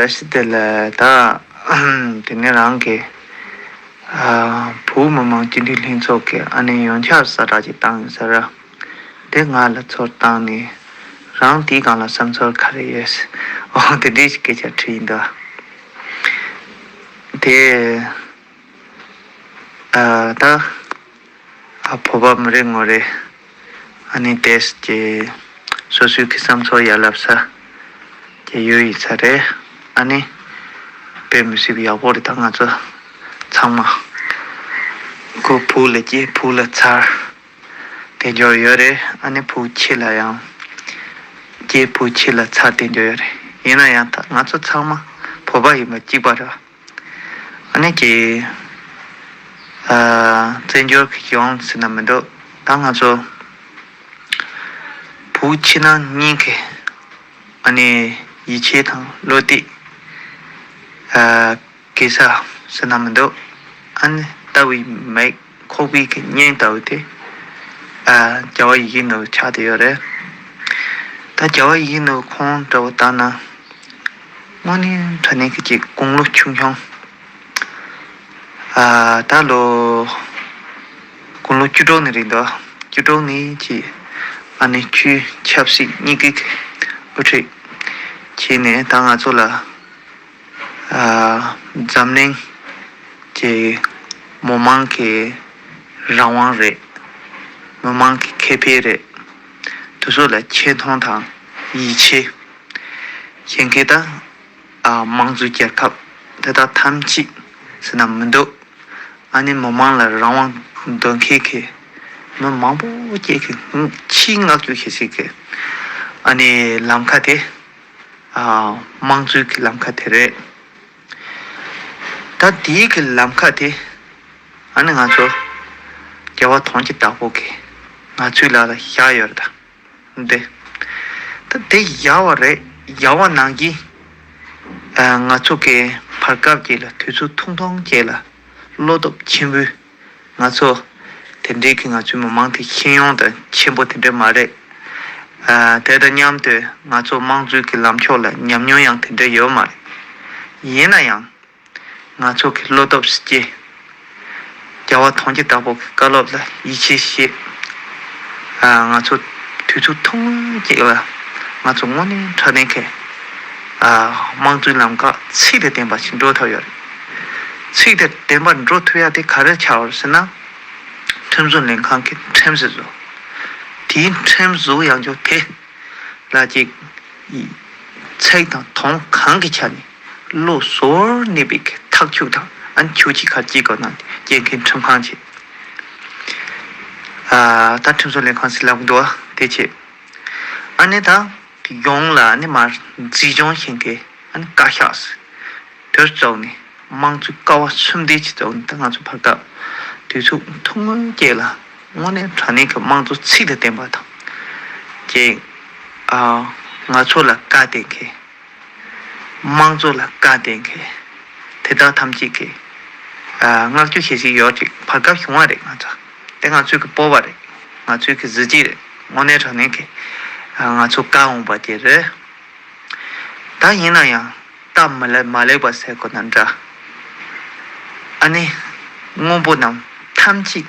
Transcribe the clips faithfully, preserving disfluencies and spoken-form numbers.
བཀྲ་ཤིས་བདེ་ལེགས། ད་དེ་ནས་རང་གི་ཨ་བུ་མི་མང་སྤྱི་འཐུས་ལྷན་ཚོགས་ཀྱི་ཨ་ནི་ཡོངས་ཁྱབ་གསལ་བསྒྲགས་ཅིག་བཏང་ཡོད་ས་རེད། དེ་ང་ལ་ཚོར་བཏང་ནས། རང་དེའི་སྒང་ལ་བསམ་ཚུལ་ག་རེ་ཡོད། འོ་དེ་འདྲའི་སྐད་ཆ་དྲིས་ཡིན་ད། དེ་ཨ་ད་ཨ་བོད་པ་མི་རེ་ངོ་རེ་ཨ་ནི་ཏེས་ཀྱི་སོ་སོའི་གི་བསམ་ཚུལ་ཡར་ལབ་ས་ཀྱི་ཡོད་ཡིན་ས་རེད། ཨ་ནི་དཔེ་མི་སྲིད་པའི་ཡག་པོ་རེད། ད་ང་ཚོ་ཚང་མ་ཁོ་བུ་ལ་སྐྱེས་བུ་ལ་ཚར་དེ་འབྱོར་ཡོད་རེད། ཨ་ནི་བུ་ཁྱེད་ལ་ཡང་སྐྱེས་བུ་ཁྱེད་ལ་ཚར་དེ་འབྱོར་ཡོད་རེད། ཡིན་ན་ཡང་ད་ང་ཚོ་ཚང་མ་བོད་པ་ཡིན་པ་གཅིག་པ་རེད། ཨ་ནི་ཀྱི་ཨ་བཙན་བྱོལ་གྱི་གཞུང་ཟེར་ན་མི་འདུག་ད་ང་ཚོ་བུ་ཕྱི་ནང་གཉིས་ཀྱི་ཨ་ནི་ཡིད་ཆེས་དང་བློ་གཏད་ཨ་གེ་ས་ཟེར་ན་མི་འདུག་ཨ་ནི་ལྟ་བུའི་མིག་ཁོག་པའི་གི་གཉེན་ལྟ་བུ་དེ་ཨ་རྒྱལ་བ་ཡིད་བཞིན་ནོར་བུ་ཆགས་བསྡད་ཡོད་རེད། ད་རྒྱལ་བ་ཡིད་བཞིན་ནོར་བུ་ཁོང་འདྲ་བོ་ལྟ་ན། དངོས་གནས་དྲང་གནས་ཀྱི་ཅིག་དགུང་ལོ་ཆུང་ཆུང་། ཨ་ད་ལོ་དགུང་ལོ་བཅུ་དྲུག་ནས་རེད་འདུག་བཅུ་དྲུག་ནས་ཅིག་ཨ་ནི་ཆོས་ཆབ་སྲིད་གཉིས་ཀའི་དབུ་ཁྲིད་བྱས་ནས་ད་ང་ཚོ་ལ་ཨ་འཛམ་གླིང་གི་མི་མང་གི་རང་དབང་རེད། མི་མང་གི་ཁེ་ཕན་རེད། དེ་ཚོ་ལ་ཆེ་མཐོང་དང་ཡིད་ཆེས། གཞན་གྱི་ད་ཨ་དམངས་གཙོའི་རྒྱལ་ཁབ་དེ་དག་ཐམས་ཅད་ཟེར་ན་མི་འདུག་ཨ་ནི་མི་མང་ལ་རང་དབང་འདོད་མཁན་གྱི་མི་མང་པོ་སྐྱེ་གི་ཆེས་བསྔགས་བརྗོད་བྱེད་སྲིད་གི་ཨ་ནི་ལམ་ཁ་དེ་ཨ་དམངས་གཙོའི་གི་ལམ་ཁ་དེ་རེད། ད་དེའི་གི་ལམ་ཁ་དེ་ཨ་ནི་ང་ཚོ་རྒྱལ་བ་དོན་གྱི་བདག་པོ་གི་ང་ཚོའི་ལག་ལ་བཞག་ཡོད་རེད་ད། འདི། ད་དེ་ཡག་པ་རེད། ཡག་པ་ནང་བཞིན། ཨ་ང་ཚོ་གི་བར་སྐབས་ཅིག་ལ་དུས་ཚོད་ཐུང་ཐུང་ཅིག་ལ་བློ་སྟོབས་ཆེན་པོས་ང་ཚོ་དེ་འདྲའི་གི་ང་ཚོའི་མི་མང་དེ་ཤེས་ཡོན་དང་ཆེན་པོ་དེ་འདྲ་མ་རེད། ཨ་དེ་དང་མཉམ་དུ་ང་ཚོ་དམངས་གཙོའི་གི་ལམ་ཕྱོགས་ལ་ཉམས་མྱོང་ཡང་དེ་འདྲ་ཡོད་མ་རེད། ཡིན་ན་ཡང་། ང་ཚོ་གི་བློ་སྟོབས་སུ་སྐྱེས། རྒྱལ་བ་དོན་གྱི་བདག་པོ་གི་བཀའ་སློབ་ལ་ཡིད་ཆེས་བྱེད། ཨ་ང་ཚོ་དུས་ཚོད་ཐུང་ངུ་ཅིག་ལ་ང་ཚོ་དངོས་གནས་དྲང་གནས་ཀྱི་ཨ་དམངས་གཙོའི་ལམ་ཁ་ཚིག་དང་ལྡན་པ་ཞིག་འགྲོ་ཐུབ་ཡོད་རེད། ཚིག་དང་ལྡན་པ་འགྲོ་ཐུབ་ཡ་དེ་ག་རེ་ཆགས་པ་རེད་ཟེར་ན། ཁྲིམས་བཟོ་ལས་ཁང་གི་ཁྲིམས་སྲོལ་བཟོ། དེའི་ཁྲིམས་བཟོ་ཡང་ཆོག་དེ། ལ་ཅིག་ཚིག་དང་དོན་གང་གི་ཆ་ནས་བློ་གཟུར་གནས་པའི་གི་ཐག་གཅོད་དང་ཨ་ནི་ཆོས་ཀྱི་ཁ་ཅིག་གོ་ན་སྐྱེལ་མཁན་ཁྲིམས་ཁང་ཆེ། ཨ་ད་ཁྲིམས་བཟོ་ལས་ཁང་ཟེར་ལབ་འདུག་ཨ་དེ་ཆེ། ཨ་ནི་ད་ཡོངས་ལ་ཨ་ནི་མར་འཛིན་སྐྱོང་བྱེད་མཁན་ཨ་ནི་བཀའ་ཤག་ཟེར་དེར་བཙུགས་ནས། དམངས་གཙོའི་ཀ་བ་གསུམ་ལྡན་གྱི་ཐོག་ནས་ད་ང་ཚོ་བར་སྐབས་དུས་ཚོད་ཐུང་ངུ་ཅིག་ལ་དངོས་གནས་དྲང་གནས་ཀྱི་དམངས་གཙོ་ཚིག་དང་ལྡན་པ་དང་། ཅིག་ཨ་ང་ཚོ་ལ་བཀའ་བསྟན་མཁན། དམངས་གཙོ་ལ་བཀའ་བསྟན་མཁན། དེ་དག་ཐམས་ཅད་ཀྱི་ཨ་བསྔགས་བརྗོད་བྱེད་སྲིད་ཡོད་ཅིག་བར་སྐབས་བྱུང་བ་རེད། ང་ཚོ་དེ་ང་ཚོའི་གི་སྤོབས་པ་རེད། ང་ཚོའི་གི་གཟི་བརྗིད་རེད། དངོས་གནས་དྲང་གནས་ཀྱི་ཨ་ང་ཚོ་བཀའ་འོངས་པ་དེ་རེད། ད་ཡིན་ན་ཡང་། སྟབས་མ་ལེགས་མ་ལེགས་པ་ཟེར་དགོས་ན་འདྲ། ཨ་ནི། སྔོན་པོ་རྣམས་ཐམས་ཅད།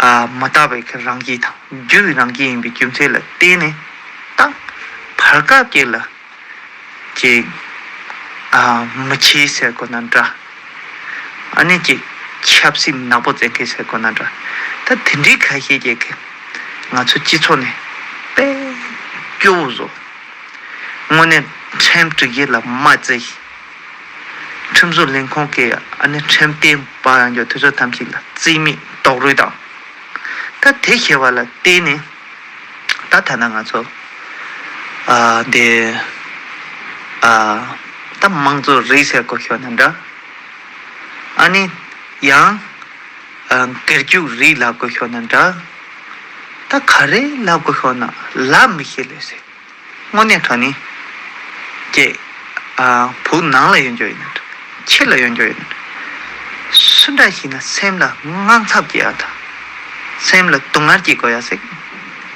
ཨ་མ་དག་པའི་གི་རང་བཞིན་དང་འགྱུར་བའི་རང་བཞིན་ཡིན་པའི་རྒྱུ་མཚན་ལ་བརྟེན་ནས། ད་བར་སྐབས་ཅིག་ལ། ཅིག་ཨ་མི་ཆེ་ཟེར་དགོས་ན་འདྲ། ཨ་ནི་ཅིག་ཆབ་སྲིད་ནག་པོ་བཙན་མཁན་ཟེར་དགོས་ན་འདྲ། ད་དེ་འདྲའི་ཁ་ཤས་ཅིག་གིས་ང་ཚོ་སྤྱི་ཚོགས་ནས་དཔེ་སྐྱོ་བོ་བཟོ། དངོས་གནས་ཁྲིམས་སྒྲིག་གཞི་ལ་མ་བརྩི། ཁྲིམས་བཟོ་ལས་ཁུངས་ཀྱིས་ཨ་ནི་ཁྲིམས་གཏན་འབེབས་ཡོང་རྒྱུ་དེ་ཚོ་ཐམས་ཅད་ལ་རྩིས་མེད་རྡོག་རོལ་དང་། ད་དེ་ཤེས་པ་ལ་བརྟེན་ནས་ད་ཐ་ན་ང་ཚོ་ཨ་འདི་ཨ་ད་དམངས་གཙོ་རེད་ཟེར་དགོས་ཤོག་ན་འདྲ། ཨ་ནི་ཡང་ཨ་སྒེར་གཅོད་རེད་ལབ་དགོས་ཤོག་ན་འདྲ། ད་ག་རེ་ལབ་དགོས་ཤོག་ན་ལབ་མི་ཤེས་ལེ་ཟེར། དངོས་གནས་དྲང་གནས་ཀྱི་ཨ་བུ་ནང་ལ་ཡོད་འགྱོ་ཡིན་ན་འདྲ། ཕྱི་ལ་ཡོད་འགྱོ་ཡིན་ན་འདྲ། སུ་འདྲ་ཞིག་ན་སེམས་ལ་དངངས་འཚབ་སྐྱེ་ཡ་དང་། སེམས་ལ་སྡུག་བསྔལ་སྐྱེ་དགོས་ཡ་ཟེར།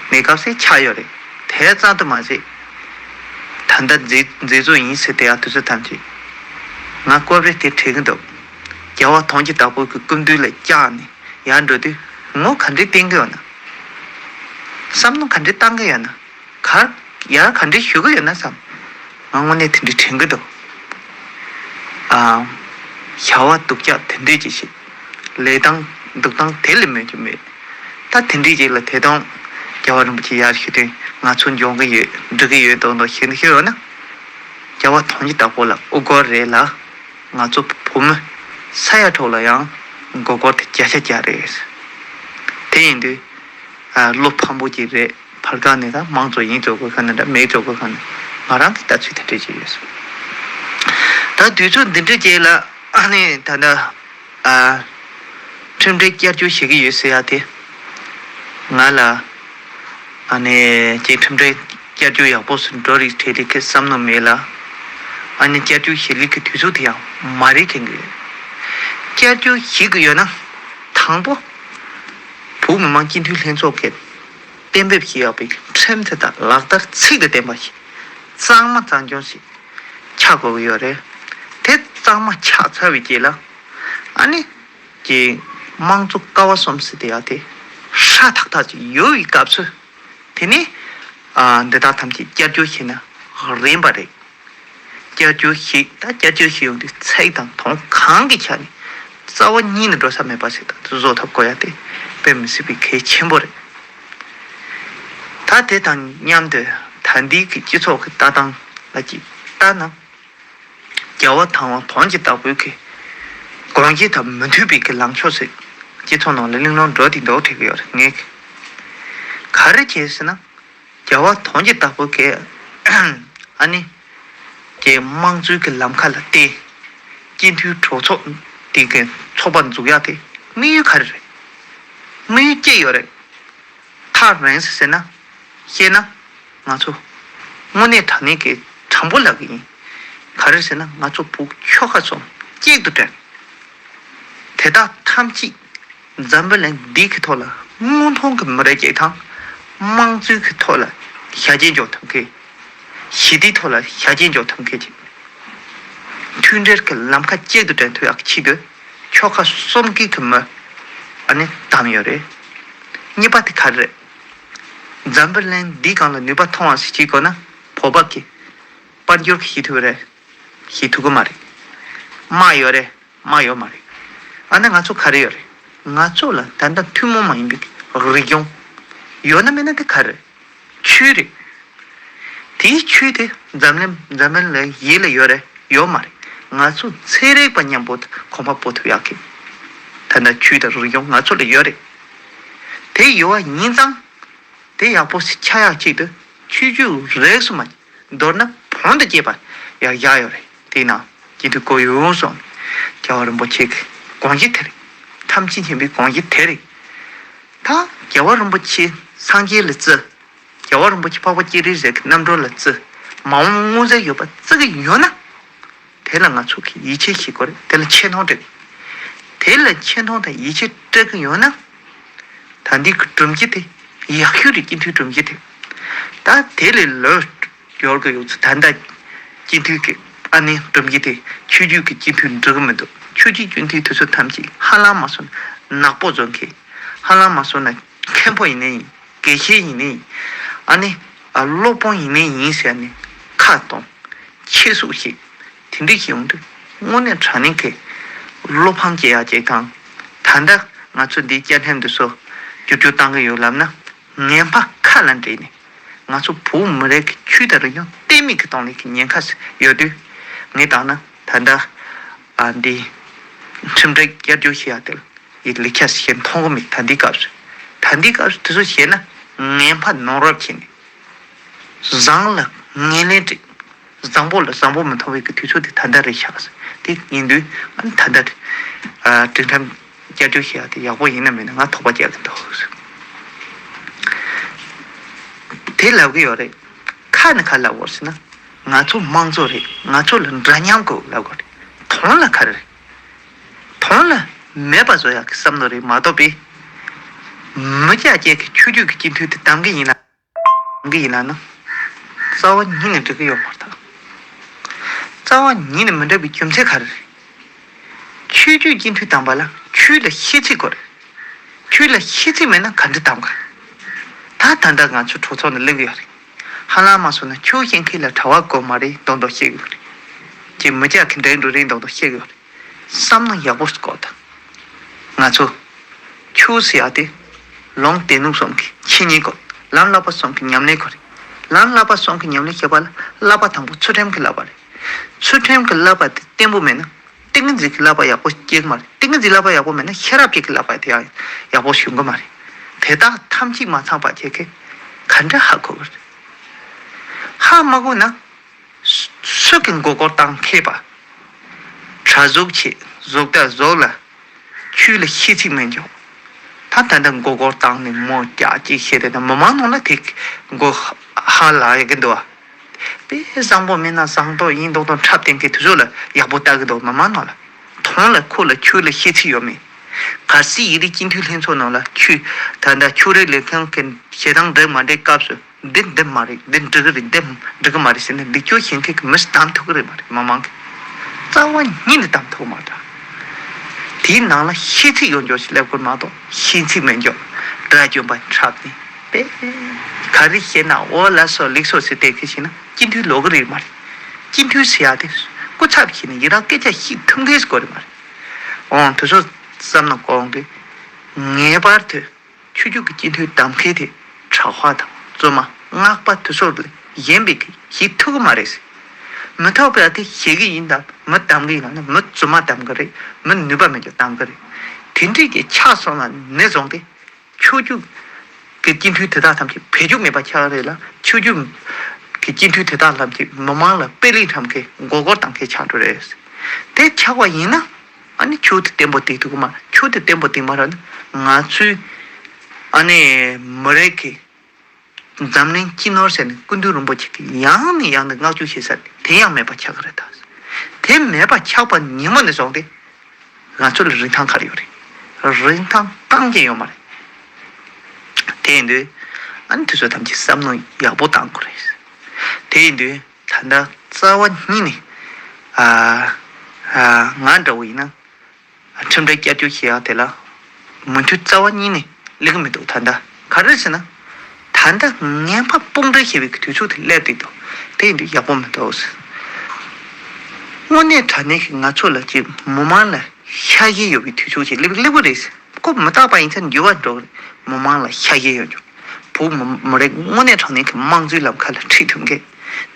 གནས་སྐབས་སུ་ཆགས་ཡོད་རེད། དེ་ཙམ་དུ་མ་ཟད། ད་ ད་ལྟ་མཛད་མཛད་གཙོ་ཡིན་ཟེར་དེ་ཡང་དུས་ཚོད་ཐམས་ཅད་ང་སྐོར་རེ་དེ་དྲན་གྱི་འདུག་རྒྱལ་བ་དོན་གྱི་བདག་པོ་གི་སྐུ་མདུན་ལ་བཅར་ནས་ཡར་འགྲོ་དུས་ངོ་ག་འདྲས་བསྟན་གྱི་ཡོད་ན། བསམ་མནོ་ག་འདྲས་བཏང་གི་ཡོད་ན། གར་ཡར་ག་འདྲས་ཞུ་གི་ཡོད་ན་བསམ། ང་དངོས་གནས་དེ་འདྲས་དྲན་གྱི་འདུག་ཨ། བྱ་བ་སྡུག་ཅག་དེ་འདྲས་ཅིག་བྱེད། ལས་སྟངས་འདུག་སྟངས་དེ་ལས་མེད་རྒྱུ་མེད། ད་དེ་འདྲས་ཅིག་ལ་དེ་དང་རྒྱལ་བ་རིན་པོ་ཆེ་ཡར་ཞུ་དུས་ང་ཚོ་འཇོན་གྱི་ཡོད་འགྲིག་གི་ཡོད་མདོག་མདོག་བྱེད་ནས་ཤོད་ཡོང་ན། རྒྱལ་བ་དོན་གྱི་བདག་པོ་ལ་དབུ་སྐོར་རེད་ལ། ང་ཚོ་བུ་མོ་ས་ཡ་དྲུག་ལ་ཡང་མགོ་སྐོར་དེ་བརྒྱ་ཆ་བརྒྱ་རེད། དེ་ཡིན་དུས། ཨ། བློ་ཕམ་པོ་ཅིག་རེད། བར་སྐབས་ནས་ད་དམངས་གཙོ་ཡིན་བཟོ་དགོས་ཁ་ནས་འདྲ་མེད་བཟོ་དགོས་ཁ་ནས་ང་རང་གི་ལྟ་ཚུལ་དེ་འདྲ་ཅིག་ཡོད་སོང་། ད་དུས་ཚོད་འདི་འདྲ་ཅིག་ལ་ཨ་ནི་ད་ལྟ་ཨ། ཁྲིམས་འགྲེལ་བསྐྱར་བཅོས་བྱེད་ཀྱི་ཡོད་ཟེར་ཡ་དེ། ང་ལ་ཨ་ནི་ཅིག་ཁྲིམས་འགྲེལ་བསྐྱར་བཅོས་ཡག་པོ་སུ་འགྲོ་རིགས་བྲལ་ལི་ཁའི་བསམ་བློ་མེད་ལ། ཨ་ནི་བསྐྱར་བཅོས་བྱེད་ལི་ཁའི་དུས་ཚོད་དེ་ཡང་མ་རེད་མཁྱེན་གི་ཡོད། བསྐྱར་བཅོས་བྱེད་ཀྱི་ཡོད་ན་དང་པོ། བོད་མི་མང་སྤྱི་འཐུས་ལྷན་ཚོགས་ཀྱིས་གཏན་འབེབས་བྱས་ཡོད་པའི་ཁྲིམས་དེ་དག་ལག་བསྟར་ཚིག་དང་ལྡན་པ་ཞིག་གཙང་མ་གཙང་རྐྱང་ཞིག་ཆགས་དགོས་ཀྱི་ཡོད་རེད། དེ་གཙང་མ་ཆགས་ཚར་བའི་རྗེས་ལ་ཨ་ནི་ཀྱི་དམངས་གཙོ་ཀ་བ་གསུམ་ཟེར་དེ་ཡག་དེ་ཧྲ་ཐག་ཐག་ཅིག་ཡོད་པའི་སྐབས་སུ་དེ་ནི་ཨ་འདི་དག་ཐམས་ཅད་བསྐྱར་བཅོས་བྱས་ན་རན་པ་རེད། བསྐྱར་བཅོས་ཤིག་ད་བསྐྱར་བཅོས་ཤིག་ཡོང་དུས་ཚེག་དང་དོན་གང་གི་ཆ་ནས་རྩ་བ་ཉིད་ནས་འགྲོ་ས་མེད་པ་ཞིག་དང་བཟོ་ཐབས་དགོས་ཡ་དེ་དཔེ་མི་སྲིད་པའི་གལ་ཆེན་པོ་རེད། ད་དེ་དང་མཉམ་དུ་ད་ལྟའི་གི་སྤྱི་ཚོགས་ཀྱི་ལྟ་སྟངས་ལ་ཅིག་ལྟ་ན། རྒྱལ་བ་དང་བ་དོན་གྱི་བདག་པོའི་གི་དགོངས་གཞི་དང་མི་མཐུན་པའི་གི་ལངས་ཕྱོགས་ཤིག་སྤྱི་ཚོགས་ནང་ལ་གླེང་སློང་འགྲོ་དེ་འདུག་དྲན་གི་ཡོད་རེད་ངས། ག་རེ་བྱས་ཟེར་ན། རྒྱལ་བ་དོན་གྱི་བདག་པོ་གིས་ཨ་ནི་གི་དམངས་གཙོའི་གི་ལམ་ཁ་ལ་བརྟེན་སྤྱི་འཐུས་གྲོས་ཚོགས་དེ་གི་ཚོགས་པ་འཛུགས་ཡག་དེ་དམིགས་ཡུལ་ག་རེ་རེད། དམིགས་ཡུལ་ཅི་ཡོད་རེད། ཐག་རིང་ཟེར་ཟེར་ན་བཤད་ན་ང་ཚོ་དངོས་གནས་དྲང་གནས་ཀྱི་དྲང་པོ་ལབ་གི་ཡིན། ག་རེ་ཟེར་ན་ང་ཚོ་བོད་ཆོལ་ཁ་གསུམ་གཅིག་ཏུ་འདྲེས། དེ་དག་ཐམས་ཅད་འཛམ་བུ་གླིང་འདི་གི་ཐོག་ལ་དངོས་མཐོང་གི་མི་རིགས་ཅིག་དང་། དམངས་གཙོའི་གི་ཐོག་ལ་བྱ་བྱེད་འཇོག་ཐུབ་མཁན། ཞི་བདེའི་ཐོག་ལ་བྱ་བྱེད་འཇོག་ཐུབ་མཁན་ཅིག་མཐུན་སྒྲིལ་གྱི་ལམ་ཁ་གཅིག་ཏུ་འདྲེན་ཐུབ་ཡག་གི་ཆེད་དུ་ཆོལ་ཁ་གསུམ་གྱི་གི་མི་ཨ་ནི་བདམས་ཡོད་རེད། གཉིས་པ་དེ་ག་རེ་རེད། འཛམ་བུ་གླིང་འདིའི་སྒང་ལ་ནུས་པ་ཐོན་པ་ཞིག་བྱེད་དགོས་ན་བོད་པ་གི་དཔལ་འབྱོར་གྱི་ཤེས་ཐུབ་རེད། ཤེས་ཐུབ་ཀྱི་མ་རེད། དམག་ཡོད་རེད། དམག་ཡོད་མ་རེད། ཨ་ནི་ང་ཚོ་ག་རེ་ཡོད་རེད། ང་ཚོ་ལ་ད་ལྟ་ཐུན་མོང་མ་ཡིན་པའི་རིག་གཞུང་ཡོད་ན་མེད་ན་དེ་ག་རེ་རེད། ཆོས་རེད། དེའི་ཆོས་དེ་འཛམ་གླིང་འཛམ་གླིང་ལ་ཡིད་ལ་ཡོད་རེད་ཡོད་མ་རེད། ང་ཚོ་ཚན་རིག་པ་མཉམ་པོ་གོམ་པ་སྤོ་ཐུབ་ཡག་གི་ད་ལྟ་ཆོས་དང་རིག་གཞུང་ང་ཚོ་ལ་ཡོད་རེད། དེ་ཡོད་པ་ཡིན་ཙང་དེ་ཡག་པོ་ཞིག་ཆགས་ཡག་ཆེད་དུ་ཆོས་བརྒྱུད་རིས་སུ་མ་མདོར་ན་བོན་དང་བཅས་པ་ཡང་བཞག་ཡོད་རེད། དེས་ན་སྤྱི་འཐུས་སྐུ་ཡོངས་སུ་རྒྱལ་བ་རིན་པོ་ཆེ་གི་དགོངས་གཞི་དེ་རེད། ཐམས་ཅད་མཁྱེན་པའི་དགོངས་གཞི་དེ་རེད། ད་རྒྱལ་བ་རིན་པོ་ཆེ་སངས་རྒྱས་ལ་བརྩི། རྒྱལ་བ་རིན་པོ་ཆེ་འཕགས་པ་སྤྱན་རས་གཟིགས་ཀྱི་རྣམ་གྲོལ་ལ་བརྩི། མ་འོངས་མངོན་གསལ་ཡོད་པ་བརྩི་གི་ཡོད་ན། དེ་ལ་ང་ཚོ་གིས་ཡིད་ཆེས་བྱེད་དགོས་རེད། དེ་ལ་ཆེ་མཐོང་སྤྲད་དགོས། དེ་ལ་ཆེ་མཐོང་དང་ཡིད་ཆེས་སྤྲད་ཀྱི་ཡོད་ན། ད་འདི་གི་སྒྲོམ་གཞི་དེ་ཡག་ཤོས་རེད། སྤྱི་འཐུས་སྒྲོམ་གཞི་དེ། ད་དེ་ལས་ལོས་ཡོར་གི་ཡོད་ཚུལ་ད་ལྟ་སྤྱི་འཐུས་ཀྱི་ཨ་ནི་སྒྲོམ་གཞི་དེ་ཆོས་བརྒྱུད་ཀྱི་སྤྱི་འཐུས་འགྲིག་གི་མི་འདུག་ཆོས་བརྒྱུད་སྤྱི་འཐུས་དེ་ཚོ་ཐམས་ཅད་ཧ་ལམ་མ་སོང་ན་ནག་པོ་བཟོ་མཁན། ཧ་ལམ་མ་སོང་ན་མཁན་པོ་ཡིན་ནའི་ཡིན། དགེ་བཤེས་ཡིན་ནའི་ཡིན། ཨ་ནི་ཨ་སློབ་དཔོན་ཡིན་ནའི་ཡིན་ཟེར་ནས་ཁ་གཏོང་། ཆེ་སུ་ཞིག་དེ་འདྲ་ཞིག་ཡོང་དུས་དངོས་གནས་དྲང་གནས་ཀྱི་བློ་ཕམ་སྐྱེ་ཡག་ཅིག་དང་། ད་ལྟ་ང་ཚོ་འདིའི་བཅའ་ཁྲིམས་འདི་ཚོ་བསྒྱུར་བཅོས་བཏང་གི་ཡོད་ལབ་ན་ངན་པ་ཁ་ལ་འདྲེས་ནས་ང་ཚོ་བོད་མི་རིགས་ཀྱི་ཆོས་དང་རིག་གཞུང་གཏན་མེད་ཀྱི་གཏོང་ལེན་གྱི་ཉེན་ཁ་ཡོད་དུས། ངས་བལྟས་ན་ད་ལྟ་ཨ་འདི་ཁྲིམས་འགྲེལ་བསྐྱར་བཅོས་བྱེད་ཡག་དེ་ལ་ཡི་ལེགས་ཆ་ཞིག་མཐོང་གི་མེད། ད་འདི་སྐབས་སུ་ད་འདི་སྐབས་སུ་དེ་ཚོ་བྱས་ན་ངན་པ་ནོར་རབས་བྱས་ནས། བཟང་ལ་ངན་ལན་སྤྲད། བཟང་པོ་ལ་བཟང་པོ་མི་མཐོང་བའི་གི་དུས་ཚོད་དེ་ད་ལྟ་རེད་ཤག་དེ་ཡིན་དུས་ཨ་ནི་ད་ལྟ་ཨ་སྒྲིག་ཁྲིམས་བསྐྱར་བཅོས་བྱེད་ཡག་དེ་ཡག་པོ་ཡིན་ན་མིན་ན་ང་དོགས་པ་སྐྱེ་གི་འདུག་དེ་ལབ་གི་ཡོད་རེད། ཁ་ནས་ཁ་ལབ་དགོས་ཟེར་ན་ང་ཚོ་དམངས་གཙོ་རེད། ང་ཚོ་ལ་འདྲ་མཉམ་དགོས་ལབ་དགོས་རེད། དོན་ལ་ག་རེ་རེད། དོན་ལ་མེད་པ་བཟོ་ཡག་གི་བསམ་བློ་རེད་མ་གཏོགས་པའི་མི་སྐྱ་སྐྱེས་ཀྱི་ཆོས་བརྒྱུད་ཀྱི་སྤྱི་འཐུས་དེ་གདམ་གི་ཡིན་ན། གི་ཡིན་ན་ནི། རྩ་བ་ཉིད་ནས་འགྲིག་གི་ཡོད་མ་རེད་ད། རྩ་བ་ཉིད་ནས་མི་འགྲིག་པའི་རྒྱུ་མཚན་ག་རེ་རེད། ཆོས་བརྒྱུད་སྤྱི་འཐུས་བདམས་པ་ལ་ཆོས་ལ་ཤེས་ཚད་དགོས་རེད། ཆོས་ལ་ཤེས་ཚད་མེད་ན་ག་འདྲ་བདམས་ག། ད་ད་ལྟ་ང་ཚོ་གྲོས་ཚོགས་ནང་སླེབས་ཡོད་རེད། ཧ་ལམ་མ་སོང་ན་ཆོས་ཤེས་མཁན་ལ་གྲྭ་པ་དགོས་མ་རེད་མདོག་མདོག་བཤད་གི་ཡོད་རེད། ཀྱི་མི་སྐྱ་གི་འདྲེན་འགྲོ་རེད་མདོག་མདོག་བཤད་གི་ཡོད་རེད། བསམ་བློ་ཡག་པོ་ཞིག་དགོས་ད། ང་ཚོ་ཆོས་ཟེར་ཡ་དེ་ལུང་སྡེ་སྣོད་གསུམ་གྱི་འཆད་ཉན་དགོས། ལམ་བསླབ་པ་གསུམ་གྱི་ཉམས་ལེན་དགོས་རེད། ལམ་བསླབ་པ་གསུམ་གྱི་ཉམས་ལེན་བྱེད་པ་ལ་བསླབ་པ་དང་པོ་ཚུལ་ཁྲིམས་ཀྱི་བསླབ་པ་རེད། ཚུལ་ཁྲིམས་ཀྱི་བསླབ་པ་དེ་བརྟན་པོ་མེད་ན། ཏིང་ངེ་འཛིན་གྱི་བསླབ་པ་ཡག་པོ་སྐྱེ་གི་མ་རེད། ཏིང་ངེ་འཛིན་བསླབ་པ་ཡག་པོ་མེད་ན་ཤེས་རབ་ཀྱི་བསླབ་པ་དེ་ཡང་ཡག་པོ་བྱུང་གི་མ་རེད། དེ་དག་ཐམས་ཅད་མ་ཚང་པ་ཁྱེད་ཀྱིས་ག་འདྲ་ཧ་གོ་གི་རེད། ཧ་མ་གོ་ན། སུ་གི་མགོ་སྐོར་བཏང་མཁས་པ། གྲྭ་ཟུག་བྱེད་ཟུག་ད་ཟུག་ལ། ཆོས་ལ་ཤེས་ཚིག་མེད་འཇོག་ད་ད་ལྟ་མགོ་སྐོར་བཏང་ནས་མོ་རྒྱག་ཅིག་བཤད་དེ་ད་མི་མང་ནང་ལ་དེ་མགོ་ཧ་ལ་ཡ་གི་འདུག་བ། དཔེ་བཟང་པོ་མིན་ན་བཟང་མདོག་ཡིན་མདོག་མདོག་འཁྲབ་བསྟན་མཁན་དེ་ཚོ་ལ་ཡག་པོ་ལྟ་གི་འདུག་མི་མང་ནང་ལ། དོན་ལ་ཁོ་ལ་ཆོས་ལ་ཤེས་ཚིག་ཡོད་མེད། གལ་སྲིད་ཡིག་རིགས་སྤྱི་འཐུས་ལྷན་ཚོགས་ནང་ལ་ཆོས་ད་ལྟ་ཆོས་རིག་ལས་ཁུངས་ཀྱི་བྱེད་སྟངས་འགྲིག་མ་འགྲིག་སྐབས་སུ། འདི་འདི་མ་རེད། འདི་འགྲིག་གི་རེད། འདི་འགྲིག་གི་མ་རེད་ཟེར་ནས་འདི་སྐྱོར་བྱེད་མཁན་གྱི་མི་ཞིག་བདམས་ཐུབ་ཀྱི་རེད་མ་རེད། མི་མང་གིས་རྩ་བ་ཉིད་ནས་བདམས་ཐུབ་ཀྱི་མ་རེད། དེའི་ནང་ལ་ཤེས་ཚིག་ཡོད་འཇོག་ཞིག་སླེབས་དགོས་མ་གཏོགས་ཤེས་ཚིག་མེད་འཇོག་དགྲ་བཅོམ་པ་འཁྲབ་ནས་པས། ག་རེ་བཤད་ན་འོ་ལགས་སོ་ལེགས་སོ་ཟེར་བསྡད་མཁན་ཞིག་ན་སྤྱི་འཐུས་ལོག་གི་རེད་མ་རེད། སྤྱི་འཐུས་ཟེར་ཡ་དེ་སྐུ་ཚབ་བྱས་ནས་ཡི་རང་སྐད་ཆ་བཤད་ཐུབ་མཁན་ཞིག་དགོས་རེད་མ་རེད། འོང་དེ་ཚོ་བསམ་ན་དགོངས་ཏེ་ངེས་པར་དུ། ཆོས་བརྒྱུད་ཀྱི་སྤྱི་འཐུས་བདམས་མཁན་དེ་གྲྭ་པ་དང་བཙུན་མ་སྔགས་པ་དེ་ཚོ་ལས་གཞན་པའི་གི་ཞིག་ཐུབ་ཀྱི་མ་རེད། མི་ཐོག་པའི་དེ་ཞིག་གི་ཡིན་དང་མི་བདམས་གི་ཡིན་ལ་ནི་མི་བཙུན་མ་བདམས་གི་རེད། མི་ནུས་པ་མེད་ཀྱང་བདམས་གི་རེད། དེ་འདྲས་ཀྱི་ཆགས་སོང་ན་ནས་བཟུང་སྟེ་ཆོས་བརྒྱུད་ཀྱི་སྤྱི་འཐུས་དེ་དག་ཐམས་ཅད་བེད་སྤྱོད་མེད་པ་ཆགས་རེད་ལ་ཆོས་བརྒྱུད་ཀྱི་སྤྱི་འཐུས་དེ་དག་ཐམས་ཅད་མི་མང་ལ་དཔེ་ལེན་འཁྲབ་མཁན་མགོ་སྐོར་བཏང་མཁན་ཆགས་འགྲོ་རེད། དེ་ཆགས་པ་ཡིན་ན། ཨ་ནི་ཆོས་དེ་བརྟན་པོ་བསྡད་ཐུབ་ཀྱི་མ་རེད། ཆོས་དེ་བརྟན་པོ་བསྡད་མ་རེད་ན་ང་ཚོའི་ཨ་ནི་མི་རིགས་ཀྱི་འཛམ་གླིང་སྤྱི་ནོར་ཟེར་ནས་སྐུ་མདུན་རིན་པོ་ཆེ་གིས་ཡང་ནས་ཡང་ནས་བསྔགས་བརྗོད་བྱེད་ས་དེ་ཡང་མེད་པ་ཆགས་ཀྱི་རེད་ད། དེ་མེད་པ་ཆགས་པ་ཉིན་མོ་ནས་བཟུང་སྟེ་ང་ཚོ་ལ་རིན་ཐང་ག་རེ་ཡོད་རེད། རིན་ཐང་རྐང་གཅིག་ཡོད་མ་རེད། དེ་ཡིན་དུས་ཨ་ནི་དེ་ཚོ་ཐམས་ཅད་བསམ་བློ་ཡག་པོ་བཏང་དགོས་རེད། དེ་ཡིན་དུས། ད་ལྟ་རྩ་བ་ཉིད་ནས་ཨ་ཨ་ང་འདྲ་བོ་ཡིན་ན་ཁྲིམས་སྒྲིག་བསྐྱར་བཅོས་བྱེད་ཡག་དེ་ལ་མོས་མཐུན་རྩ་བ་ཉིད་ནས་སླེབས་ཀྱི་མི་འདུག་ད་ལྟ་ག་རེ་ཟེར་ན་ད་ལྟ་ངན་པ་དཔུང་སྒྲིག་བྱེད་པའི་དུས་ཚོད་དེ་སླེབས་བསྡད་འདུག་དེ་ཡིན་དུས་ཡག་པོ་མི་འདུག་དངོས་གནས་དྲང་གནས་ཀྱི་ང་ཚོ་ལ་ཅིག་མི་མང་ལ་ཤ་ཞེན་ཡོད་པའི་དུས་ཚོད་ཅིག་སླེབས་སླེབས་ཀྱི་རེད། ཁོ་མི་རྟག་པ་ཡིན་ཙང་འགྱུར་བ་འགྲོ་གི་རེད། མི་མང་ལ་ཤ་ཞེན་ཡོད་རྒྱུ། བོད་མི་མི་རིགས་དངོས་གནས་དྲང་གནས་ཀྱི་དམངས་གཙོའི་ལམ་ཁ་ལ་ཁྲིད་ཐུབ་མཁན།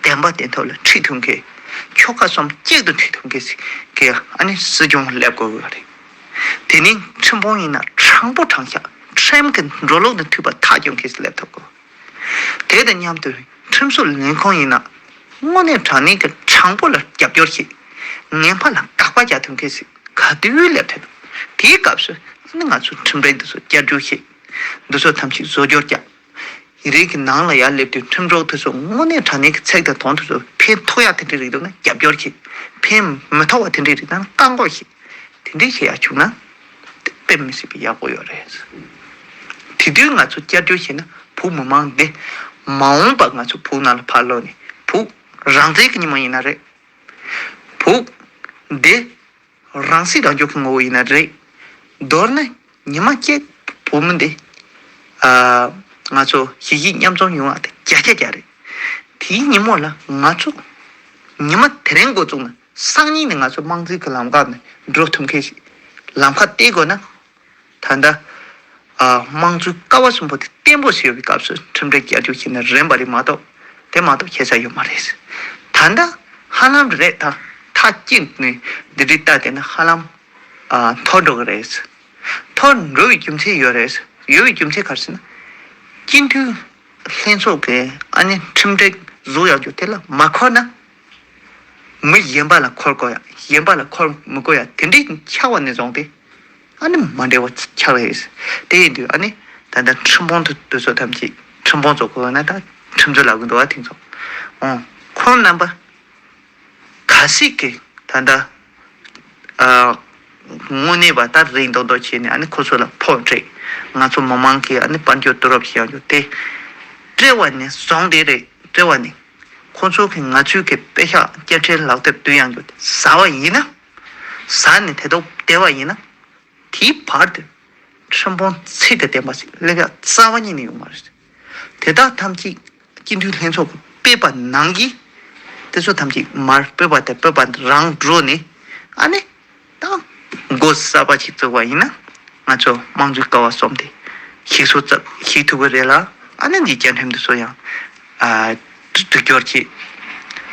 བདེན་པ་བདེན་ཐོག་ལ་ཁྲིད་ཐུབ་མཁན། ཆོལ་ཁ་གསུམ་གཅིག་ཏུ་ཁྲིད་ཐུབ་མཁན་ཞིག་གི་ཨ་ནི་སྲིད་སྐྱོང་སླེབས་དགོས་ཀྱི་རེད། དེ་ནི་ཁྲིམས་དཔོན་ཡིན་ན་དྲང་པོ་དྲང་བཞག་ཁྲིམས་ཀྱི་འགྲོ་ལུགས་དང་མཐུན་པ་ཐག་གཅོད་མཁན་ཞིག་སླེབས་ཐུབ་དགོས། དེ་དང་མཉམ་དུ་ཁྲིམས་བཟོ་ལས་ཁུངས་ཡིན་ན་དངོས་གནས་དྲང་གནས་ཀྱི་དྲང་པོ་ལ་རྒྱབ་སྐྱོར་བྱེད། ངན་པ་ལ་དགག་པ་རྒྱག་ཐུབ་མཁན་ཞིག་ག་དུས་སླེབས་ཐུབ། དེའི་སྐབས་སུ་ཨ་ནི་ང་ཚོ་ཁྲིམས་སྒྲིག་འདི་ཚོ་བསྐྱར་བཅོས་བྱེད། འདི་ཚོ་ཐམས་ཅད་བཟོ་བཅོས་རྒྱག་ཡིན་རིང་གི་ནང་ལ་ཡར་སླེབས་དུས་ཁྲིམས་སྒྲོག་དེ་ཚོ་དངོས་གནས་དྲང་གནས་ཀྱི་ཚིག་དང་དོན་དེ་ཚོ་ཕན་ཐོགས་ཡག་དེ་འདྲས་རིགས་འདུག་ན་རྒྱབ་སྐྱོར་བྱེད། ཕན་མི་ཐོགས་པ་དེ་འདྲས་རིགས་ན་བཀག་འགོག་བྱེད། དེ་འདྲས་བྱེད་ཡག་བྱུང་ན་དེ་དཔེ་མི་སྲིད་པའི་ཡག་པོ་ཡོད་རེད། དེ་དུས་ང་ཚོ་བསྐྱར་བཅོས་བྱས་ན་བོད་མི་མང་འདི་མ་འོངས་པ་ང་ཚོ་བོད་ནང་ལ་ཕར་ལོག་ནས་བོད་རང་བཙན་གྱི་ཉིན་མོ་ཡིན་ན་རེད། བོད་འདི་རང་སྲིད་རང་སྐྱོང་གི་ངོ་བོ་ཡིན་ན་རེད། མདོར་ན་ཉི་མ་གཅིག་བོད་མི་འདི་ཨ་ང་ཚོ་གཞིས་བྱེས་མཉམ་འཛོམས་ཡོང་བ་དེ་བརྒྱ་ཆ་བརྒྱ་རེད། དེའི་ཉིན་མོ་ལ་ང་ཚོ་ཉི་མ་དེ་རིང་འགོ་བཙུགས་ནས་སང་ཉིན་ནས་ང་ཚོ་དམངས་གཙོའི་གི་ལམ་ཁ་ནས་འགྲོ་ཐུབ་མཁན་ཞིག་ལམ་ཁ་གཏད་དགོས་ན། ད་ལྟ་ཨ་དམངས་གཙོའི་ཀ་བ་གསུམ་པོ་དེ་བརྟན་པོ་ཞིག་ཡོད་པའི་སྐབས་སུ་ཁྲིམས་སྒྲིག་བསྐྱར་བཅོས་བྱས་ན་རན་པ་རེད་མ་གཏོགས་དེ་མ་གཏོགས་བྱེད་ས་ཡོད་མ་རེད། ད་ལྟ་ཧ་ལམ་རེད་ད་མཐའ་གཅིག་ནས་འདི་འདྲའི་ལྟ་བསྡད་ན་ཧ་ལམ་ཨ་མཐོ་འགྲོ་གི་རེད། མཐོ་འགྲོ་བའི་རྒྱུ་མཚན་ཡོད་རེད། ཡོད་པའི་རྒྱུ་མཚན་ག་རེ་ཟེར་ན། སྤྱི་འཐུས་ལྷན་ཚོགས་ཀྱི་ཨ་ནི་ཁྲིམས་སྒྲིག་བཟོ་ཡག་རྒྱུ་དེ་ལ་མ་འཁོར་ན། མི་གཞན་པ་ལ་འཁོར་དགོས་ཡ། གཞན་པ་ལ་འཁོར་མི་དགོས་ཡ་དེ་འདྲའི་ཆགས་པ་ནས་བཟུང་སྟེ་ཨ་ནི་མ་འདྲ་བ་ཆགས་རེད། དེ་ཡིན་དུས་ཨ་ནི་ད་ལྟ་ཁྲིམས་དཔོན་དུ་དུ་ཚོ་ཐམས་ཅད་ཁྲིམས་དཔོན་ཚོ་དགོས་ན་ད་ཁྲིམས་རྩོད་ལབ་གི་འདུག་བ་དེ་ཚོ། ཨོ་ཁོང་རྣམ་པ་གལ་སྲིད་ཀྱི་ད་ལྟ་ཨ་དངོས་གནས་པ་ད་རེད་མདོག་མདོག་བྱས་ནས་ཨ་ནི་ཁོ་ཚོ་ལ་ཕོག་སྤྲད། ང་ཚོ་མི་མང་གིས་ཨ་ནི་དཔལ་འབྱོར་བསྡུ་རུབ་བྱེད་ཡག་རྒྱུ་དེ་སྤྲད་པ་ནས་བཟུང་སྟེ་རེད། སྤྲད་པ་ནས་ ཁོང་ཚོ་གིས་ང་ཚོའི་གི་པེ་ཤག་སྐྱ་ཁྲའི་ལག་དེབ་བསྡུ་ཡང་རྒྱུ་ཟ་བ་ཡིན་ན། ཟ་ནས་དེ་ཐོག་བསྡད་པ་ཡིན་ན། དེའི་བར་དུ་ཁྲིམས་དཔོན་ཚིག་དང་ལྡན་པ་ཞིག་ལས་ཀ་རྩ་བ་ཉིད་ནས་ཡོང་མ་རེད། དེ་དག་ཐམས་ཅད་སྤྱི་འཐུས་ལྷན་ཚོགས་ཀྱི་སྤོབས་པ་ནང་གི་དེ་ཚོ་ཐམས་ཅད་མར་སྤོབས་པ་དང་སྤོབས་པ་རང་འགྲོ་ནས། ཨ་ནི་ད་མགོ་གསར་པ་ཞིག་བཙུགས་པ་ཡིན་ན། ང་ཚོ་དམངས་གཙོའི་ཀ་བ་གསུམ་དེ་ཞིག་གསོ་ཚུགས་ཞིག་ཐུབ་ཀྱི་རེད་ལ། ཨ་ནི་འདི་བཅའ་ཁྲིམས་དེ་ཚོ་ཡང་ཨ་འདྲི་སྐྱོར་བྱེད།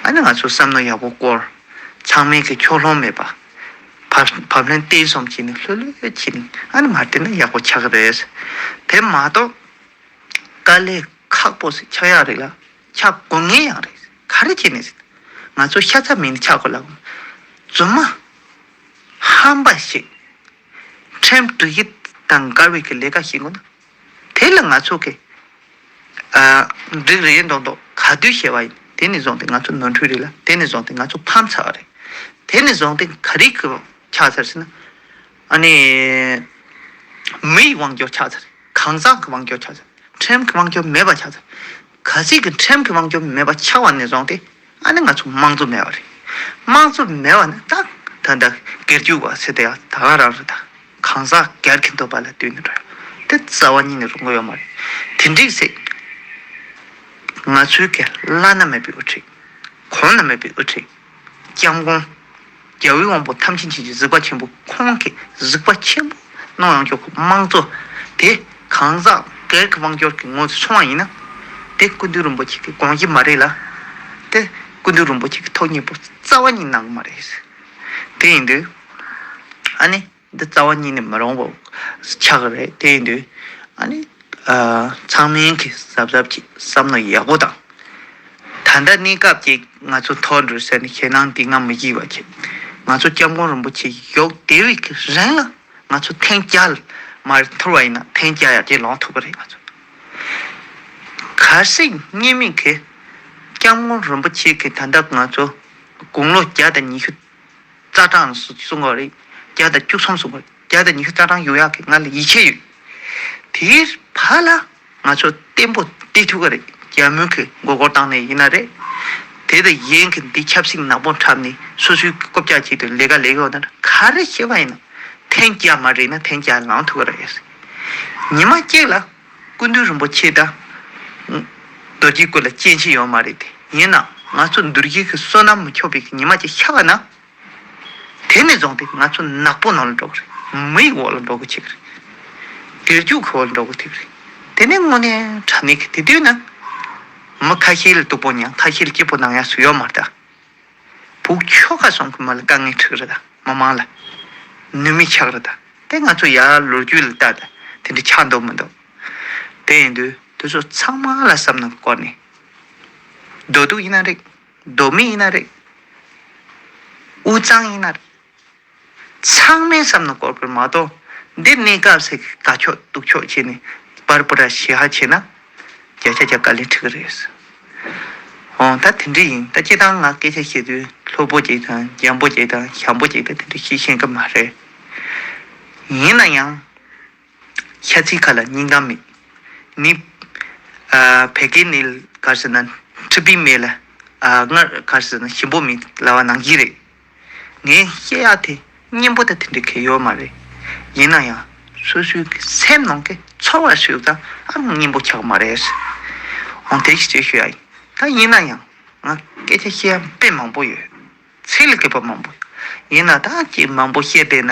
ཨ་ནི་ང་ཚོ་བསམ་བློ་ཡག་པོ་བསྐོར། ཚང་མས་ཀྱི་ཕྱོགས་ལྷུང་མེད་པ། བབ་བབ་ལྷན་བརྟན་གསུམ་བྱས་ནས་ལྷོད་ལྷོད་བྱས་ནས། ཨ་ནི་མར་བལྟས་ན་ཡག་པོ་ཆགས་ཀྱི་རེད། དེ་མ་གཏོགས་དཀའ་ལས་ཁག་པོ་ཞིག་ཆགས་ཡག་རེད་ལ། ཆགས་དགོས་ངེས་ཡང་རེད། ག་རེ་བྱས་ནས་ཟེར་ན། ང་ཚོ་ཤ་ཚ་མིན་ཆགས་དགོས་ལ། རྫུན་མ་ཧམ་པ་ཞིག་ཁྲིམས་སྒྲིག་གཞི་དང་འགལ་བའི་གི་ལས་ཀ་བྱེད་དགོས་ན། དེ་ལ་ང་ཚོ་གི་ཨ་འགྲིག་རེད་མདོག་མདོག་ག་དུས་བཤད་པ་ཡིན། དེ་ནས་བཟུང་སྟེ་ང་ཚོ་ནོར་འཁྲུལ་རེད་ལ། དེ་ནས་བཟུང་སྟེ་ང་ཚོ་ཕམ་ཚར་བ་རེད། དེ་ནས་བཟུང་སྟེ་ག་རེ་གི་ཆགས་ཚར་ཟེར་ན། ཨ་ནི་མིའི་དབང་སྒྱུར་ཆགས་ཚར། གང་ཟག་གི་དབང་སྒྱུར་ཆགས་ཚར། ཁྲིམས་ཀྱི་དབང་སྒྱུར་མེད་པ་ཆགས་ཚར། གལ་སྲིད་ཀྱི་ཁྲིམས་ཀྱི་དབང་སྒྱུར་མེད་པ་ཆགས་པ་ནས་བཟུང་སྟེ། ཨ་ནི་ང་ཚོ་དམངས་གཙོ་མེད་པ་རེད། དམངས་གཙོ་མེད་པ་ནི་ད་ད་ལྟ་སྒེར་གཅོད་པ་ཟེར་དེ་ཡང་ད་ག་རང་རེད། ད་གང་ཟག་སྒེར་གྱི་འདོད་པ་ལ་ལྟོས་ནས་འགྲོ་ཡ་དེ་རྩ་བ་ཉིད་ནས་རུང་གི་ཡོད་མ་རེད། དེ་འགྲིག་ཟེར། ང་ཚོའི་གི་བླ་ན་མེད་པའི་དབུ་ཁྲིད། གོང་ན་མེད་པའི་དབུ་ཁྲིད། སྐྱབས་མགོན། རྒྱལ་བའི་དབང་པོ་ཐམས་ཅད་མཁྱེན་ཅིང་གཟིགས་པ་ཆེན་པོ། ཁོང་གིས་གཟིགས་པ་ཆེན་པོ་གནང་ཡོང་ཆོག་གི་དམངས་གཙོ་དེ། གང་ཟག་སྒེར་གྱི་དབང་སྒྱུར་གྱི་ངོས་སུ་སོང་བ་ཡིན་ན། དེ་སྐུ་མདུན་རིན་པོ་ཆེ་གི་དགོངས་གཞི་མ་རེད་ལ། དེ་སྐུ་མདུན་རིན་པོ་ཆེ་གི་ཐོག་མཉེས་པོ་རྩ་བ་ཉིད་གནང་གི་མ་རེད། དེ་ཡིན་དུས། ཨ་ནི། འདི་རྩ་བ་ཉིད་ནས་མི་རུང་བ་ཆགས་ཀྱི་རེད། དེ་ཡིན་དུས། ཨ་ནི། ཨ། ཚང་མས་གི་གཟབ་གཟབ་ཀྱིས་བསམ་བློ་ཡག་པོ་དང་། ད་ལྟ་གནས་སྐབས་ཀྱི་ང་ཚོ་མཐོ་འགྲོ་ཟེར་ནས་ཞེད་སྣང་འདི་ང་མི་བྱེད་པ་བྱེད། ང་ཚོ་སྐྱབས་མགོན་རིན་པོ་ཆེ་ཡོད་བསྡད་པའི་གི་རིང་ལ། ང་ཚོ་ཐེངས་བརྒྱ་མར་ཐུར་བ་ཡིན་ན་ཐེངས་བརྒྱ་ཡར་རྒྱས་ལོངས་ཐུབ་ཀྱི་རེད། ང་ཚོ་གལ་སྲིད་སྔོན་མའི་གི་སྐྱབས་མགོན་རིན་པོ་ཆེ་གི་ད་ལྟ་ང་ཚོ་དགུང་ལོ་བརྒྱ་དང་ཉི་ཤུ་རྩ་གྲངས་སུ་སོང་བ་རེད། བརྒྱ་དང་བཅུ་གསུམ་སོང་བ་རེད། བརྒྱ་དང་ཉི་ཤུ་རྩ་གྲངས་ཡོང་ཡག་གི་ང་ལ་ཡིད་ཆེས་ཡོད། དེའི་བར་ལ་ང་ཚོ་བརྟན་པོ་བསྡད་ཐུབ་ཀྱི་རེད། རྒྱ་མོས་གི་མགོ་སྐོར་བཏང་ནས་ཡིན་ན་རེད། དེ་དང་གཞན་གྱི་འདི་ཆབ་སྲིད་ནག་པོ་འཁྲབ་ནས་སོ་སོའི་རྐུབ་བཀྱག་ཅིག་ཏུ་ལས་ཀ་ལས་ཀྱི་ཡོད་ན། ག་རེ་བྱས་པ་ཡིན་ན་ཐེངས་བརྒྱ་མ་རེད་ན་ཐེངས་བརྒྱ་ལངས་ཐུབ་ཀྱི་རེད། ཉི་མ་གཅིག་ལ་སྐུ་མདུན་རིན་པོ་ཆེ་དང་རྡོ་རྗེའི་སྐུ་ལ་སྐྱེ་འཆི་ཡོད་མ་རེད་དེ། ཡིན་ནའང་ང་ཚོ་འདུལ་བྱེད་ཀྱི་བསོད་ནམས་མི་ཆོག་པའི་ཉི་མ་ཅིག་ཤར་བ་ན། དེ་ནས་བཟུང་སྟེ་ང་ཚོ་ནག་པོ་ནང་ལ་འགྲོ་གི་རེད། མི་ཡི་འོག་ལ་འགྲོ་གི་བྱེད་ཀྱི་རེད། སྒེར་གཅོད་ཀྱི་འོག་ལ་འགྲོ་གི་ཐེབས་ཀྱི་རེད། དེ་ནས་དངོས་གནས་དྲང་གནས་ཀྱི་དེ་དུས་ན། མི་ཁ་ཤས་ལ་སྡུག་པོ་མྱངས། ཁ་ཤས་ལ་སྐྱིད་པོ་གནང་ཡག་སུ་ཡོད་མ་རེད་ད། བུ་ཁྱོ་ག་གསུམ་གྱི་མི་ལ་དཀའ་ངལ་འཕྲད་ཀྱི་རེད་ད། མི་མང་ལ་ནུས་མེད་ཆགས་ཀྱི་རེད་ད། དེ་ང་ཚོ་ཡར་ལོ་རྒྱུས་ལ་ལྟ་ད་དེ་འདྲ་ཆགས་འདུག་མི་འདུག། དེ་ཡིན་དུས་དེ་ཚོ་ཚང་མ་ལ་བསམ་བློ་བསྐོར་ནས། མདོ་སྡུག་ཡིན་ན་རེད། མདོ་མེད་ཡིན་ན་རེད། དབུས་གཙང་ཡིན་ན་རེད། ཚང་མས་བསམ་བློ་བསྐོར་དགོས་མ་གཏོགས། འདི་གནས་སྐབས་སུ་དགའ་ཕྱོགས་སྡུག་ཕྱོགས་བྱས་ནས་པར་པུ་ར་ཞི་ཧ་བྱས་ན། བརྒྱ་ཆ་བརྒྱ་དཀའ་ལས་འཕྲད་ཀྱི་རེད། འོ་ད་དེ་འདྲ་ཡིན། ད་སྤྱིར་བཏང་ང་སྐད་ཆ་བཤད་དུས་ལྷོད་པོ་ཅིག་དང་འཇམ་པོ་ཅིག་དང་བྱམས་པོ་ཅིག་དང་དེ་འདྲ་བཤད་ཤེས་ཀྱི་མ་རེད། ཡིན་ན་ཡང་། ཤ་ཚའི་ཁ་ལ་སྙིང་གཏམ་མེད། ནི། ཨ། བད་ཀན་ནི་ག་རེ་ཟེར་ན་མཁྲིས་པའི་མེ་ལ། ཨ། མངར་ག་རེ་ཟེར་ན་ཞིམ་པོ་མེད་ལབ་པ་ནང་བཞིན་རེད། ངས་བཤད་ཡག་དེ་སྙན་པོ་དང་དེ་འདྲ་གང་ཡོད་མ་རེད། ཡིན་ན་ཡང་སོ་སོའི་གི་སེམས་ནང་གི་ཚོར་བ་ཞིག་ཙམ་ཨ་སྙན་པོ་ཆགས་མ་རེད། འོང་དེ་ཞིག་ཅེས་ཞུ་ཡ་ཡིན། ད་ཡིན་ན་ཡང་ང་སྐད་ཆ་བཤད་ཡ་དཔེ་མང་པོ་ཡོད། ཚིག་ལ་གབ་པ་མང་པོ་ཡོད། ཡིན་ན་ད་ཅིག་མང་པོ་བཤད་བསྡད་ན་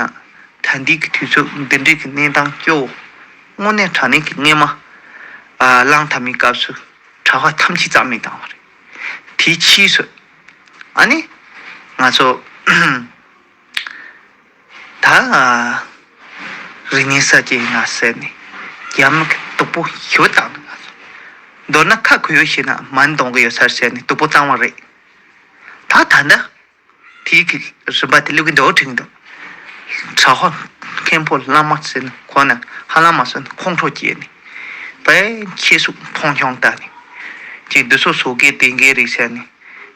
ད་འདི་གི་དུས་ཚོད་འདི་འདྲའི་གི་གནས་སྟངས་སྐྱོ་བོ། དངོས་གནས་དྲང་གནས་ཀྱི་སྔས་མ། ཨ། གླང་དར་མའི་སྐབས་སུ་གྲྭ་པ་ཐམས་ཅད་རྩ་མེད་བཏང་བ་རེད། དེའི་ཕྱིས་སུ། ཨ་ནི། ང་ཚོ། ད། རིག་གནས་གསར་བརྗེ་ཡིན་ན་ཟེར་ནས། རྒྱ་མི་གི་སྡུག་པོ་ཞེ་པོ་བཏང་ནས་ང་ཚོ། མདོར་ན་ཁ་གུ་ཡོད་བྱས་ན་མ་འདོང་གི་ཡོད་ས་རེད་ཟེར་ནས་སྡུག་པོ་བཏང་བ་རེད། ད་ད་ལྟ། དེའི་གི་རིམ་པ་དེ་སླེབས་ཀྱི་འདུག་དྲན་གྱི་འདུག། གྲྭ་པ་མཁན་པོ་བླ་མ་ཟེར་ན་ཁོ་ན་ཧ་ལམ་མ་སོང་ན་ཁོང་ཁྲོ་སྐྱེས་ནས། དཔེ་ཁྱི་སུག་མཐོང་ཆུང་བལྟས་ནས། ཅིག་འདི་ཚོ་བཟོ་མཁན་དེ་འགའི་རིགས་ཟེར་ནས་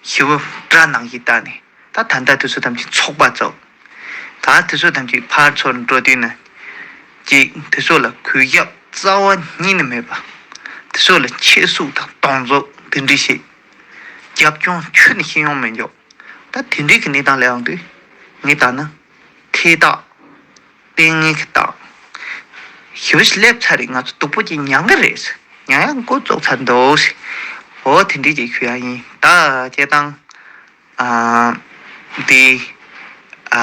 ཞི་བ་འདྲ་ནང་བཞིན་བལྟས་ནས། ད་ད་ལྟ་དེ་ཚོ་ཐམས་ཅད་ཚོགས་པ་བཙུགས། ད་དེ་ཚོ་ཐམས་ཅད་ཕར་ཚུར་འགྲོ་དུས་ན། ཅིག་དེ་ཚོ་ལ་གུས་ཞབས་རྩ་བ་ཉིད་ནས་མེད་པ། དེ་ཚོ་ལ་ཆེ་སུག་དང་གདོང་འཛུགས་དེ་འདྲ་ཞིག། རྒྱབ་ལྗོངས་ཁྱོན་ནས་ཤེས་ཡོང་མི་འཇོག་ད་དེ་འདྲའི་གི་གནས་སྟངས་ལ་ཡོང་དུས་ངས་ལྟ་ན་ཐལ་རྟགས་ལྟས་ངན་གི་རྟགས་ཞེ་པོ་ཞིག་སླེབས་ཚར་རེད། ང་ཚོ་སྡུག་པོ་ཅིག་མྱངས་གི་རེད། མྱངས་ཡག་འགོ་བཙུགས་ཚར་འདུག་འོ་དེ་འདྲའི་ཅིག་ཞུ་ཡག་ཡིན། ད་སྤྱིར་བཏང་ཨ་འདི་ཨ་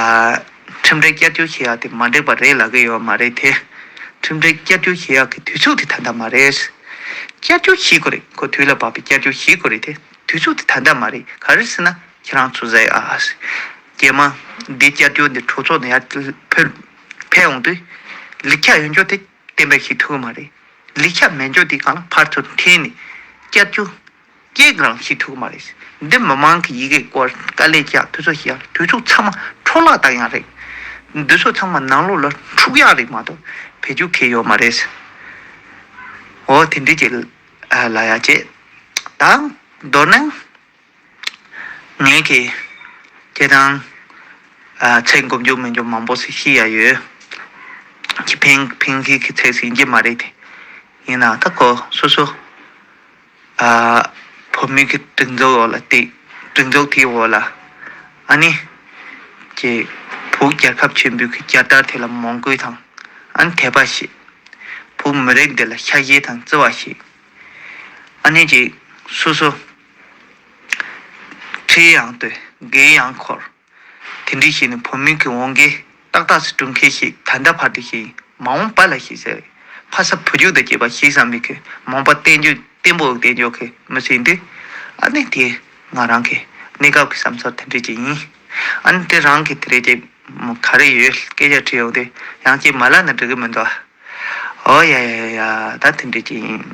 ཁྲིམས་འགལ་བསྐྱར་བཅོས་བྱེད་ཡག་དེ་མ་འགྲིག་པ་རེད་ལབ་གི་ཡོད་མ་རེད་དེ། ཁྲིམས་འགལ་བསྐྱར་བཅོས་བྱེད་ཡག་གི་དུས་ཚོད་དེ་ད་ལྟ་མ་རེད། བསྐྱར་བཅོས་བྱེད་དགོས་རེད། ཁོ་དུས་ལ་བབས་པའི་བསྐྱར་བཅོས་བྱེད་དགོས་རེད་དེ། དུས་ཚོད་དེ་ད་ལྟ་མ་རེད། ག་རེ་ཟེར་ན་ཁྱེད་རང་ཚོ་ཟེར་ཨ། རྗེས་མ་འདི་བསྐྱར་བཅོས་འདི་གྲོས་ཚོགས་ནས་ཡར་ཕེབས་ཕེབས་འོང་དུས་ལེགས་ཆ་ཡོད་འཇོག་དེ་གཏན་འབེབས་བྱེད་ཐུབ་ཀྱི་མ་རེད། ལེགས་ཆ་མེད་འཇོག་དེ་གང་ལ་ཕར་ཚུར་འཐེན་ནས་བསྐྱར་བཅོས་སྐད་རང་བྱེད་ཐུབ་ཀྱི་མ་རེད། འདི་མི་མང་གི་ཡི་གེ་སྐོར་དཀའ་ལས་བརྒྱབ་དུས་ཚོད་ཞིག་ཡང་དུས་ཚོད་ཚང་མ་འཕྲོ་བརླག་བཏང་ཡག་རེད། འདི་ཚོ་ཚང་མ་ནང་ལོགས་ལ་འཁྲུག་ཡག་རེད་མ་གཏོགས་བེད་སྤྱོད་ཁེལ་ཡོད་མ་རེད། འོ་དེ་འདྲའི་ཅིག་ལ་ཡག་བྱས། ད་མདོར་ན། ངས་ཀྱི་སྤྱིར་བཏང་ཚིག་མགོ་མཇུག་མི་མཇུག་མང་པོ་ཞིག་ཤེས་ཡ་ཡོད། ཁྱི་ཕན་ཕན་ཁྱི་ཁྱི་ཚིག་ཟིན་གྱི་མ་རེད་དེ། ཡིན་ན་ད་ཁོ་སོ་སོ་བོད་མི་གི་སྒྲིག་འཛུགས་འོག་ལ་བལྟས། སྒྲིག་འཛུགས་དེའི་འོག་ལ་ཨ་ནི་ཀྱི་བོད་རྒྱལ་ཁབ་ཆེན་པོའི་གི་རྒྱལ་དར་དེ་ལ་མོས་གུས་དང་ཨ་ནི་དད་པ་བྱེད། བོད་མི་རིགས་འདི་ལ་ཤ་ཞེན་དང་བརྩེ་བ་བྱེད། ཨ་ནི་ཀྱི་སོ་སོ། ཁྲེལ་ཡང་ལྟོས། འགན་ཡང་འཁུར། དེ་འདྲ་བྱས་ནས་བོད་མི་གི་འོས་འགན་ཏག་ཏག་ཞིག་སྒྲུབ་མཁན་ཞིག་ད་ལྟ་བར་དུ་ཞིག་མ་འོངས་པ་ལ་ཞིག་ཟེར། ཕ་ས་བུ་རྒྱུད་དང་བཅས་པ་ཞིག་བསམ་པའི་གི་མ་འོངས་པ་བརྟན་བཞུགས་བརྟན་པོ་བརྟན་བཞུགས་གི་མི་ཚེ་འདི། ཨ་ནི་དེ་ང་རང་གི་གནས་སྐབས་ཀྱི་བསམ་ཚུལ་དེ་འདྲ་ཅིག་ཡིན། ཨ་ནི་དེ་རང་གི་དེ་རེད་ཅེས་ག་རེ་ཡོད་སྐད་ཆ་དྲིས་ཡོང་དུས་ཡང་ཅིག་མ་ལབ་ན་འགྲིག་གི་མི་འདུག་ཨོ་ཡ་ཡ་ཡ་ད་དེ་འདྲ་ཅིག་ཡིན།